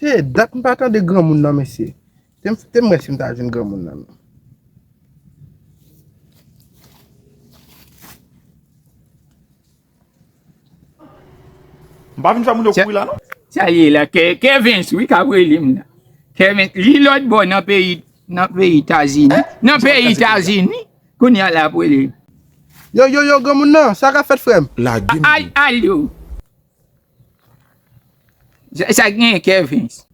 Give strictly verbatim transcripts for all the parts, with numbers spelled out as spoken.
Se dat m pa tande granmoun nan, mesye. Te m, te m wè si m ta jwenn granmoun nan, non. M pa vin fè moun yo kouri la, non. Sa l ye la, Ke-, Kevens, wi, k ap rele m la. Kevens, li lòt bò nan peyi, nan peyi Etazini. Nan peyi Etazini, kounye a l ap rele. Yo, yo, yo, granmoun nan, sa k ap fèt, frè m? Lage m. Al-, alo. Sa, sa k genyen, Kevens?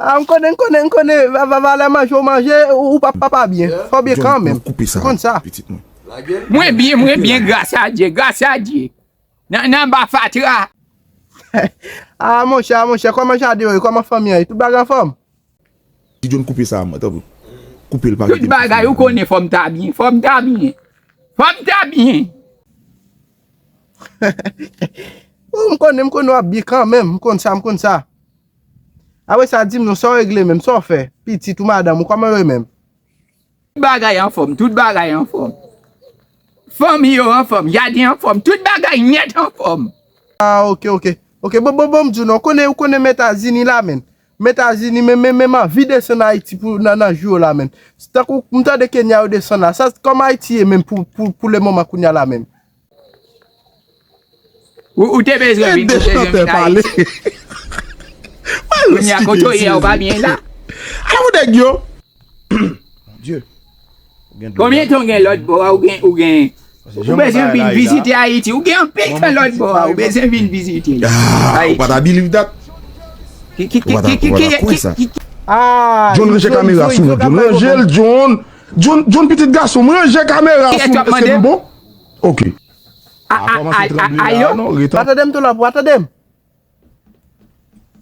Ah, m konnen, m konnen, m konnen. Va, va, valè manje w manje, ou, ou pa, pa, pa byen. Fò w byen kanmenm. Koupe sa, m konn sa. Pitit mwen. Mwen byen, mwen byen, gras a Dye, gras a Dye. Nan, nan ba fatra. Ah, monchè, ah, monchè, kòman jaden yo ye? Kòman fanmi an ye? Tout bagay anfòm? Ti John, koupe sa, mwen, tanpri. Koupe l, pa kite l. Tout bagay, ou konnen, fò m ta byen, fò m ta byen. Fò m ta byen. Oh, m konnen, m konnen w ap byen kanmenm, m konn sa, m konn sa. Apre sa, di m non, sa w regle menm, sa w fè? Pitit ou, madanm ou, kòman yo ye menm? Tout bagay anfòm, tout bagay anfòm. Fanmi yo anfòm, jaden anfòm, tout bagay nèt anfòm. Ah, ok, ok. Ok, bon, bon, bon, m di w non, konnen, ou konnen m Etazini la, menm. M Etazini, men, men, men m anvi desann Ayiti pou nan, nan jou yo la, menm. Tankou m tande Kenya yo desann la. Sa, kòman Ayiti ye menm pou, pou, pou le moman kounye a la menm? Ou, ou te bezwen vin, ou te bezwen vin Ayiti. Kounye a kote w ye a, ou pa byen la. Ala yon nèg yo. Mon Dieu. Konbyen tan w gen lòt bò a, ou gen, ou gen, ou bezwen vin vizite Ayiti, ou gen anpil tan lòt bò a, ou bezwen vin vizite. Ah, ou pa ta believe that. Ki, ki, ki, ki, ki, ki, ki, ki, ki, ah, John ranje kamera sou mwen, John ranje l, John. John, John, pitit gason m, ranje kamera sou mwen, èske nou bon? Ok. A, a, a, a, alo? Pa tande m, Tolap, pa tande m.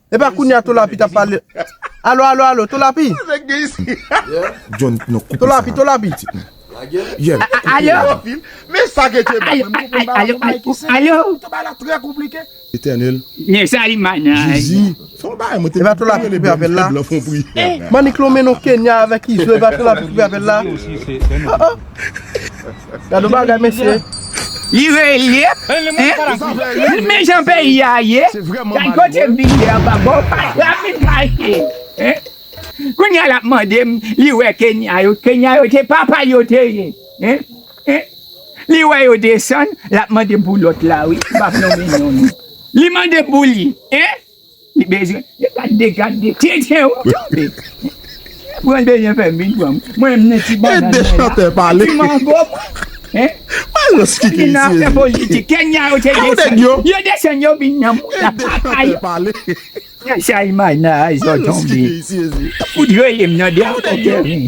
E pa kounye a Tolapi t ap pale. Alo, alo, alo, Tolapi. John, non, koupe sa. Tolapi, Tolapi. Yeah, a, a, alo? Men sa ke te ba, alo, alo, alo, alo. Etènèl. Men sa li manaj. Jezi. Fè yon bagay, mwen te. E pa Tolapi koupe apèl la. Manik lonmen non Kenya avèk Izo, e pa Tolapi koupe apèl la. Oh, oh. Gade yon bagay, mesye. Li rele, hein? Men jan peyi a ye. Gade kote m vin de anba, bon, pa, pa vin fache, hein? Kounye a l ap mande m, li wè Kenya yo, Kenya yo te papa yo te ye, hein? Hein? Li wè yo desann, l ap mande m pou lòt la, wi. M p ap nonmen non, non. Li mande m pou li, hein? Li bezwen. Li gade, gade, tenten ou tonbe. Mwen bezwen fè m vin pran. Mwen menm ti bannann mwen la. Ti mango mwen. Hein? Li nan afè politik. Kenya yo te desann. Yo desann, yo vin nan mwen la. Papa yo. Sa imaj nan ay zò tonbe. Fout rele m nan de ankò Kevin.